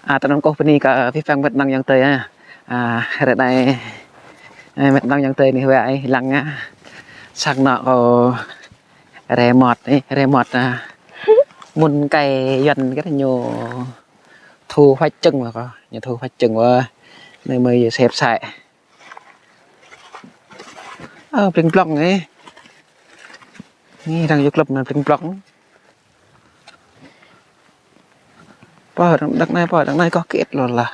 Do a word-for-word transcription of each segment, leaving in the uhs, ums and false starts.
A, tơnăm kâo bơni kơ abih bang mĕt wa ayŏng adơi ah. A, hrơi anai, ơ, mĕt wa ayŏng adơi anai wai lăng ah. Sang anŏ kâo rai mŏt, ơ, rai mŏt, a, mŭn kai Yuan kơ ñu thu hoạch trứng wa kâo, ñu thu hoạch trứng wa. Anai mơi yơh sĕp sai. Ơ, pling plong anai. Anai arăng yua klŭp anŭn pling plong. Pơ, đang, đang anai, pơ, đang anai kâo kĕt lu lah.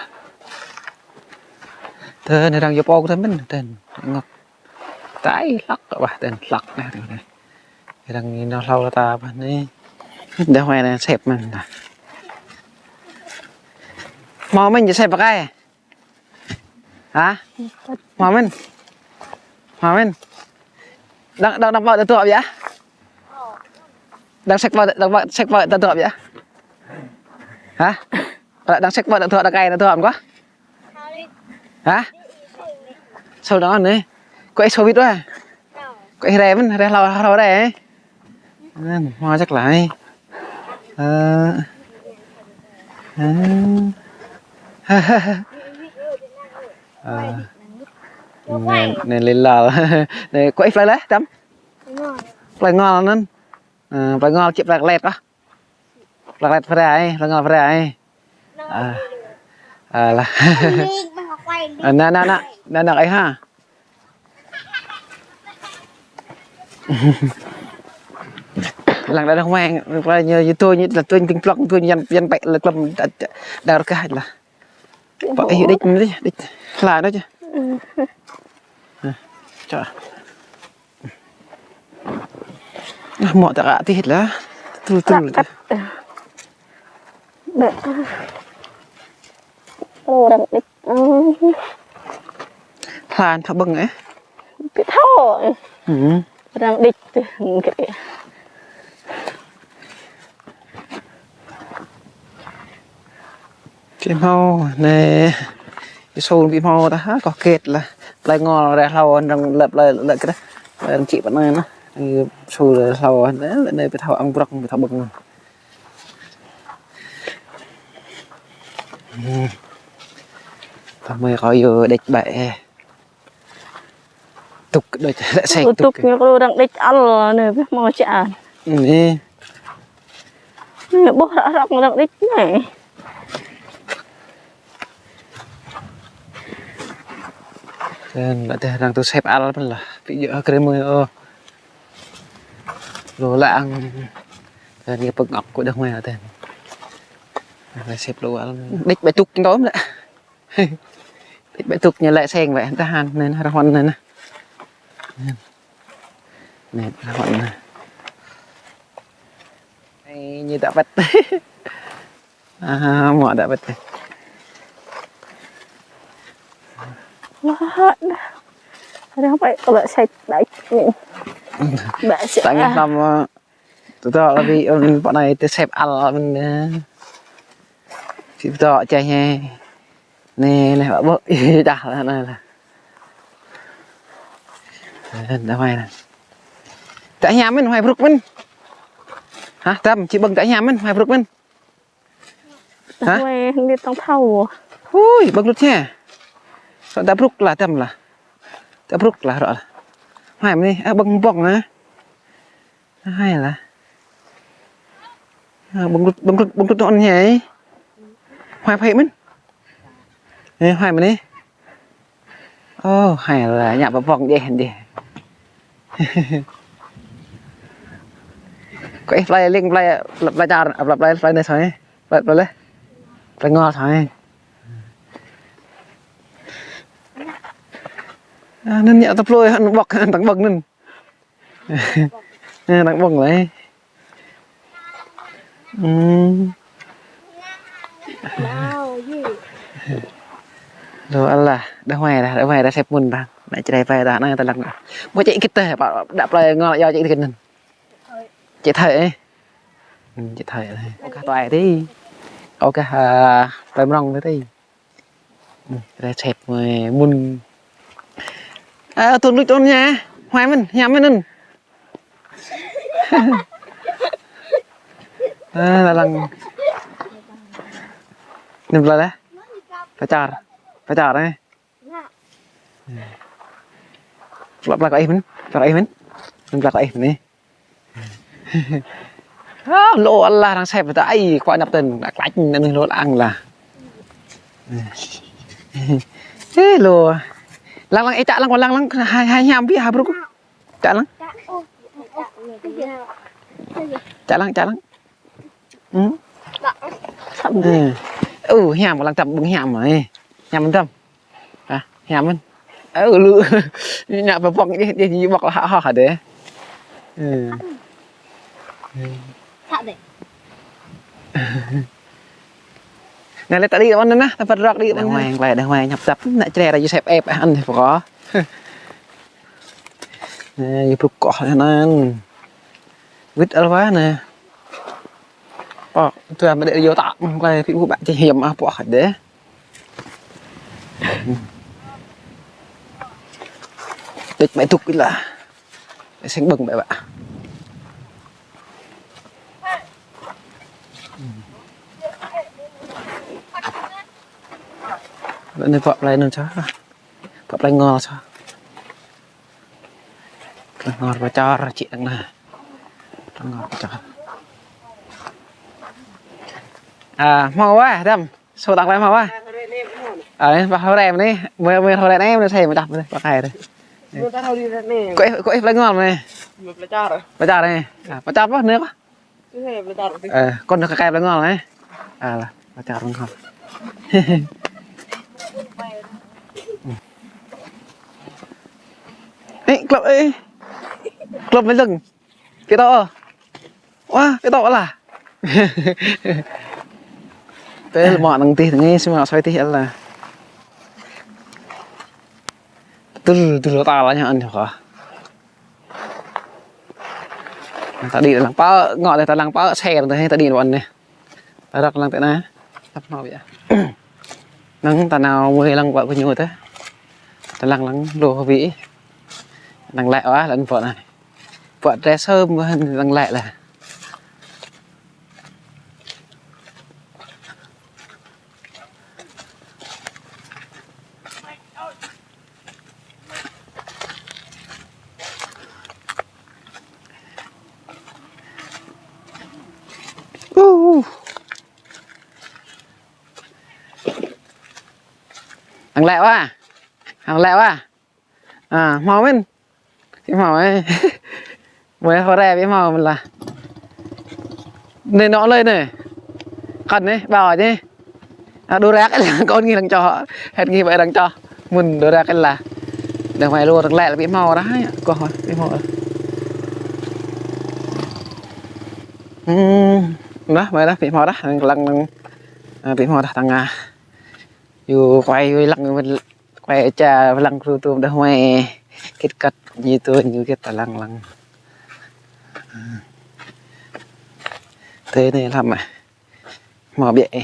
Tơ, anai arăng yua pô kơ tơ mĕn, tơ, ngŏk. Tai hlăk, wah, tơ, hlăk anai, tơ, anai. Arăng anai nao hlâo ta, pơ, anai. Đah wai anai sĕp mĕn, tơ. Hmâo mĕn, jing sĕp pơkai. Hă? Hmâo mĕn? Hmâo mĕn? Đang, đang, đang pơ tơ tuăp yơh? Đang sĕk pơ, đang pơ, sĕk pơ tơ tuăp yơh? Hă? Đang sĕk pơ tơ tuăp, đang kai tơ tuăp kơ? Hă? Sâu đang anai. Kơ ih sâu wĭt wa. Kơ ih rai mĕn, rai hlâo, hlâo rai. Anŭn, hmâo čăk lah. Ơ. Ơ. Ơ. Anai, anai lĕ lal. Anai, kơ ih plơi lĕ, Tam? Plơi Ngol anŭn. Ơ, plơi Ngol či plơi Klet kơ? Plơi Klet Prai, plơi Ngol Prai. Ơ. Ơ lah. Ơ, anai, anai, anai, anai, anai, ih ha. Lăng đah wai, plơi ñu, ñu tuñ, ñu tuñ pling plong, tuñ Yuan, Yuan pĕ lĕ klŭm, đang rơkah lah. Pă ih đĕč mơ̆n đĕč, đĕč. Hla đôč. Čă. Nah, mŏ ta kă tih lah. Tul, tul. Bĕ. Ơ, arăng đĕč. Hla thâo ƀơ̆ng ĕh? Ƀu thâo. Hm. Arăng đĕč tơ. Ƀu hmâo, anai. Ih sâu ƀu hmâo tah, kâo kĕt lah. Plơi Ngol rai hlâo, arăng lăp plơi, lăp kơ tah. Arăng či pơ anai nah. Ih sâu rai hlâo, anai, anai ƀu thâo ang brŏk, ƀu thâo ƀơ̆ng. Hm. Tơmơi kâo yua đĕč ƀai ĕh. Tŭk đôč, lĕ sĕk tŭk. Tŭk ñu kơ arăng đĕč ăl anai, ƀu hmâo čan. Anai. Anai, ƀuh ră ră arăng đĕč anai. Tơl, lĕ tơl arăng tŭ sĕp ăl mơ̆n lah. Ƀu djơ̆ hơkrê mơi ôh. Lu lăng. Tơl, ñu pơ̆k ngŏk kơ đah wai tơl. Lĕ sĕp lu ăl. Đĕč ƀai tŭk tơm lĕ. Đĕč ƀai tŭk ñu lĕ sĕng wai, tah hăng, anai, arăng huăn anai nah. Anai, arăng huăn anai. Anai, ñu đă pĕt. A, mŏ đă pĕt. Wah, đah. Arăng pĕ kơ ƀă sĕk đĕč. Ƀă sĕk. Tơngah lăm, ơ, Tơdŏ lĕ ƀing ôn pơ anai tơ sĕp ăl mơ̆n. Či tơdŏ čai hĕ. Anai, anai, ƀă ƀơ̆. Ih, đah lah, anai lah. Anai, đah wai anai. Tơ hiam mơ̆n, wai brŭk mơ̆n. Hă, Tam, či ƀơ̆ng tơ hiam mơ̆n, wai brŭk mơ̆n. Hă? Wai, anai tong thâo. Hui, ƀơ̆ng rŭt hĕ. Tơ brŭk lah, Tam lah. Tơ brŭk lah, rŏ lah. Wai mơ̆n anai, ơ, ƀơ̆ng ƀơ̆ng hă. Hai lah. Ơ, ƀơ̆ng rŭt, ƀơ̆ng rŭt, ƀơ̆ng rŭt anŭn hĕ. Hai phai mơ̆n. Ơ, hai mơ̆n anai. Ơ, hai lah, ñă pơpŏng djeh, djeh. Kơ ih plơi ling, plơi, plơi čar, plơi, plơi, plơi anai soi. Plơi, plơi leh. Plơi Ngol soi. A, anŭn ñă tơplơi, anŭn ƀơ̆ng, anŭn tơ̆ng ƀơ̆ng anŭn. Ơ, đang ƀơ̆ng lĕ. Ưm. Lu alah, đah wai đah, đah wai đah sĕp mơ̆n đah. Anai čơđai plơi đah, anai tơlăng đah. Ƀu čĕ kit tơh, pă đah plơi Ngol yơh čĕ kit anŭn. Čĕ thơi ĕh. Ưm, čĕ thơi ĕh. Ôh gah tuai tih. Ôh gah, a, plơi Mrŏng tih. Ưm, rai sĕp mơ̆n. A, tŭn luč tŭn ñă. Wai mơ̆n, hiam mơ̆n anŭn. A, lăng. Anŭn plơi lah. Pơčar. Pơčar, eh. Plơi, plơi kơ ih mơ̆n. Plơi kơ ih mơ̆n. Anŭn plơi kơ ih mơ̆n, eh. Ah, lô Allah, arăng sep ta ai, kua ñăp tơn, đa klač, anŭn lô lăng lah. Ê, lô. Lăng, lăng, ê, čă lăng, lăng, lăng, hai, hai hiam biă, ha, bro. Čă lăng. Čă lăng, čă lăng. Hmm? Ê. Ơ, hiam, lăng tăm, bưng hiam, ê. Hiam tăm. Ah, hiam mơ̆n. Ơ, lu. Ñu ñă pơpŏng djơ̆, djơ̆, djơ̆ bŏk lah, ha, ha, dêh. Ê. Thak dêh. Nă, lĕ ta đĭ mơ̆n nă, ta pơrơ̆k đĭ mơ̆n nă. Đah Huai, klai đah Huai ñăp tăp, nă čre ra Yusep ĕp, ah, ăn pơkŏ. Nă, yu bruk koh nă. Wĭt alwa nă. Pŏk, dua mă đĕ yua tăk, klai pĭ ƀu ƀă čih hiam ah pŏk dêh. Đĕč mă dŭk lah. Seng ƀơ̆ng ƀĕ ƀă. Lĕ anai pŏk plơi anŭn čă. Pŏk plơi Ngol čă. Plơi Ngol pơčar čĭ đăng nă. Plơi Ngol pơčar. Ah, hmâo wah, Dam. Sô tang klai hmâo wah. Ah, anai, pă hlô rem anai. Mơi, mơi hlô rem anai, mơi sai, mơi tah, mơi tah, pă kai anai. Kơ ih, kơ ih plơi Ngol anai. Pơčar. Pơčar anai. Ah, pơčar pơ anai kơ? Ê, kơ anai kơ kai plơi Ngol anai. Alah, pơčar plơi Ngol. Ê, klop, ê. Klop mơi lăng. Pĭ tŏ. Wah, pĭ tŏ lah. Tơl mă năng tih, tơnge sĭ mă soi tih lah. Tơl, tơl ta lah ñu ăn kơ. Ta đĭ lăng pă, ngŏ dêh ta lăng pă, ser dêh ta đĭ wăn dêh. Ta răk lăng tơ anai. Tăp hmâo biă. Năng ta nao mơi lăng pă kơ ñu tơ. Ta lăng lăng lô hơbĭ. Lăng lĕ wah lăng pă anai. Pă tre sơm wah lăng lĕ lah. Uh. Lăng lĕ wah. Lăng lĕ wah. Ah, hmâo mơ̆n. Pĭ hmâo, ê. Mơi hơre pĭ hmâo mơ̆n lah. Anai nŏ lơi anai. Kăn anai, ƀâo anai. Ah, đu răk lah, kơ anŭn ngih lăng čŏh. Hĕt ngih ƀai lăng čŏh. Mơ̆n đu răk lah. Đah Huai lu lăng lĕ pĭ hmâo rah, kơ pĭ hmâo rah. Hmm, nah, mơi rah pĭ hmâo rah, lăng, lăng, ah, pĭ hmâo rah tơngah. Yu, kuai, yu, lăng, Kuai ča lăng kru tum đah Huai. Kit kat ñu tui ñu kit ta lăng lăng. Tơ anai lăm ah. Hmâo biă ê.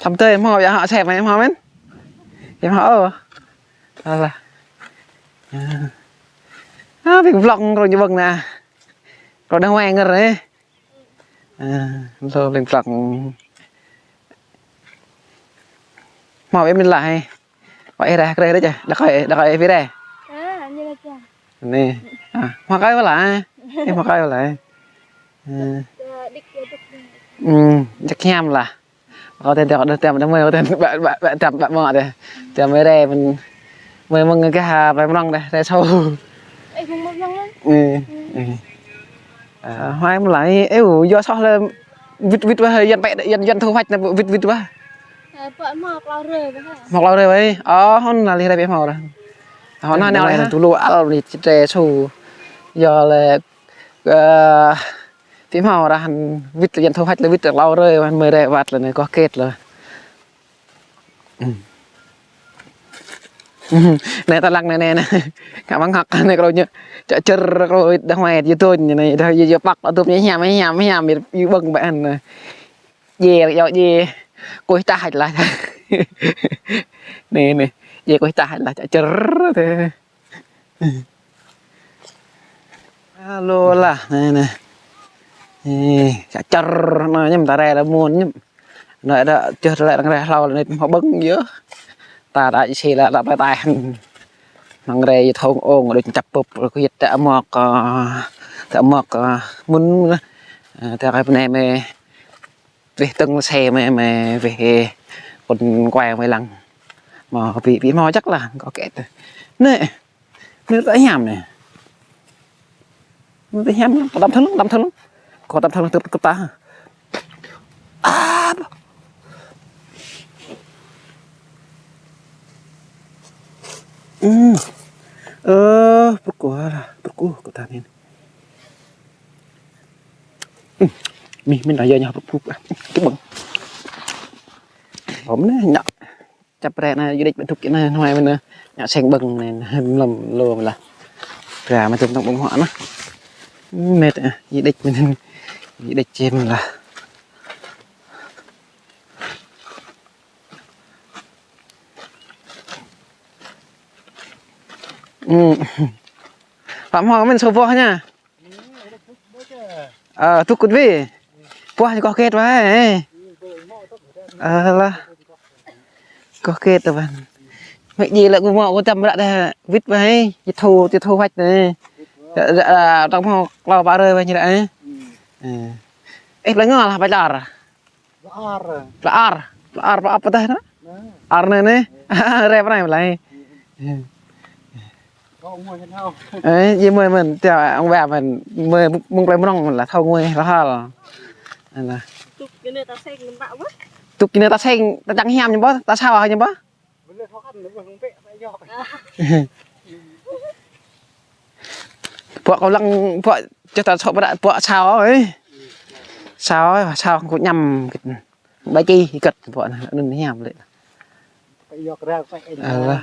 Lăm tơ hmâo biă hă sep mơi hmâo mơ̆n. Hmâo ôh. Alah. Ah, pĭ vlog kơ ñu ƀơ̆ng nă. Kơ đah Huai ngă rê. Ah, lô pĭ vlog. Hmâo ƀiă mĭn lah hê. Wă ih reh krê rê čeh. Đah kơi, đah kơi ih pĭ rê. Anai. Ah, hmâo kơi wă lah. Ih hmâo kơi wă lah. Ah. Dik ya dik. Hmm, ček hiam lah. Kâo tơl tơl tơl tơl mơi kâo tơl ƀă ƀă ƀă tơl ƀă mơ̆ tơl. Tơl mơi rê mơ̆n. Mơi mơ̆ng kơ ha ƀă mơ̆ng dêh rê sâu. Ê, mơ̆ng mơ̆ng mơ̆ng. Ê, ê. Ơ, hoai mơ̆ lai, ê, u, yua soh lĕ wĭt wĭt wah, yan pĕ, yan, yan thu hoạch nă wĭt wĭt wah. Ơ, pă mă klâo rê wah. Mă klâo rê wah. Ơ, hŏn nă lih rê pĕ hmâo rah. Hŏn nă nao lĕ tu lu al ni rê sâu. Yua lĕ, ơ, Pĭ hmâo rah wĭt lĕ yan thu hoạch lĕ wĭt klâo rê, mơi rê wăt lĕ anai koh kĕt lĕ. Anai ta lăng anai, anai, anai. Ngă mơ̆ng hăk anai kơ ñu. Čă čơr kơ wĭt đah Huai yua tơñ anai, đah yua yua păk, atup ñu hiam, hiam, hiam, yua ƀơ̆ng ƀă anai. Djê, yua djê. Kuih tah lah. Anai, anai. Yơh, kơ ta lah ča čơr tơ. Alo lah, anai, anai. Ê, ča čơr, anai ñăm ta rai lah mun ñăm. Anai đa čơr lĕ arăng rai hlâo anai hmâo ƀơ̆ng yơh. Ta đa či sĭ lah, đa plơi tai. Arăng rai yơh thŏng ong, đa čăp pŭp, kơ yơh ta mŏk, ơ, ta mŏk, ơ, mun lah. Ơ, ta kơ pơ anai mơi. Weh tơ̆ng lĕ xe mơi, mơi weh kơ kŏn kuai mơi lăng. Mă ƀĭ, ƀĭ mă čăk lah, kơ kĕt. Anai, anai ta hiam anai. Anai ta hiam, đăm thơ̆ng, đăm thơ̆ng. Kơ đăm thơ̆ng tơ̆p tơ̆p ta. Ơ, pơkuh lah, pơkuh kơ ta anai. Ư, mih mĭn ta yơh ñu pơpŭ ah. Kơ ƀơ̆ng. Ôm anai ñu. Čăp rai anai, yơh đĕč ƀu dŭk anai, anai mơ̆n anai. Ñu seng ƀơ̆ng anai, lŏm lŏm lah. Kơ mơi tŭm tŏng ƀơ̆ng huă anai. Ư, mĕt ah, yơh đĕč mơ̆n. Yơh đĕč čem lah. Ư. Pă hmâo mĭn sô boh ñu. Ơ, tŭk kŭt wĭ. Boh ñu kơ kĕt wai. Ơ lah. Kơ kĕt wai. Mĕt ji lĕ kơ mŏ kơ čăm ră đa wĭt wai. Ji thu, ji thu hoač anai. Ră, ră, ră, tŏng hmâo klâo pă rơi wai ñu ră anai. Ê. Ê, plơi ngă lah pă čar. Plơi Ar. Plơi Ar. Plơi Ar, plơi Ar pơtah anai. Ar anai anai. Rai pơ anai plơi. Ơ, yơh mơi mơi, ta ong wa mơi, mơi mơ̆ng plơi mrŏng lah thâo ngui lah hal. Anai. Tŭk kơ anai ta seng nơ̆ng ƀă wơh. Tŭk kơ anai ta seng, ta čang hiam ñu ƀơ̆, ta sao ñu ƀơ̆. Pŏk kâo lăng, pŏk čơh ta sŏk ƀră, pŏk sao ơi. Sao, sao kơ ñăm kơ. Ƀai čih kơ pŏk anŭn hiam lĕ. Pĕ yŏk rơ̆k pĕ eng. Alah.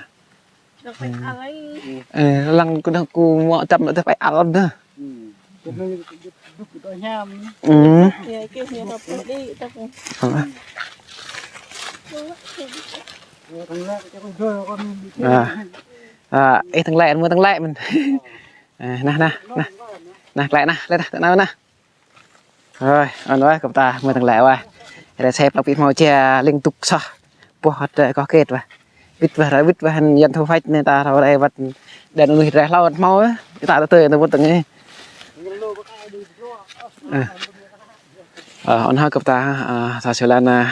Rơ̆k pĕ al ai. Ơ, lăng kơ đah kơ mŏ čăm đah pĕ al đah. Ư. Kơ anai dŭk kơ hiam. Ư. Yơh, kơ ñu tŏp tŏp đĭ, tŏp. Alah. Ơ. Ơ, ih tơ̆ng lĕ, mơi tơ̆ng lĕ mơ̆n. Ơ, nah, nah, nah. Nah, lĕ nah, lĕ nah, tơ̆ng nah, nah. Ơi, anŭn wơh, kơ pơtă mơi tơ̆ng lĕ wơh. Rai sĕp lăng ƀĭ hmâo čia leng tŭk soh. Boh hơt kơ kĕt wơh. Wĭt wơh, rai wĭt wơh, yăn thu hoač anai ta rao rai wơ̆t. Đen anŭn rai hlâo hmâo wơh. Ta tơtơi anŭn wơ̆t tơ̆ng anai. Ơ. Ơ, anŭn hă kơ pơtă, ơ, ta sơlan, ơ,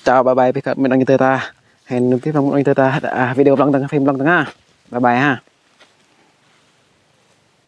chào bye bye ƀing kơ mĕt ƀing tơ ta. Hên nŭk tih ƀing mĕt ƀing tơ ta, ơ, video blŏng tơ̆ng, phim blŏng tơ̆ng ah. Bye bye ha.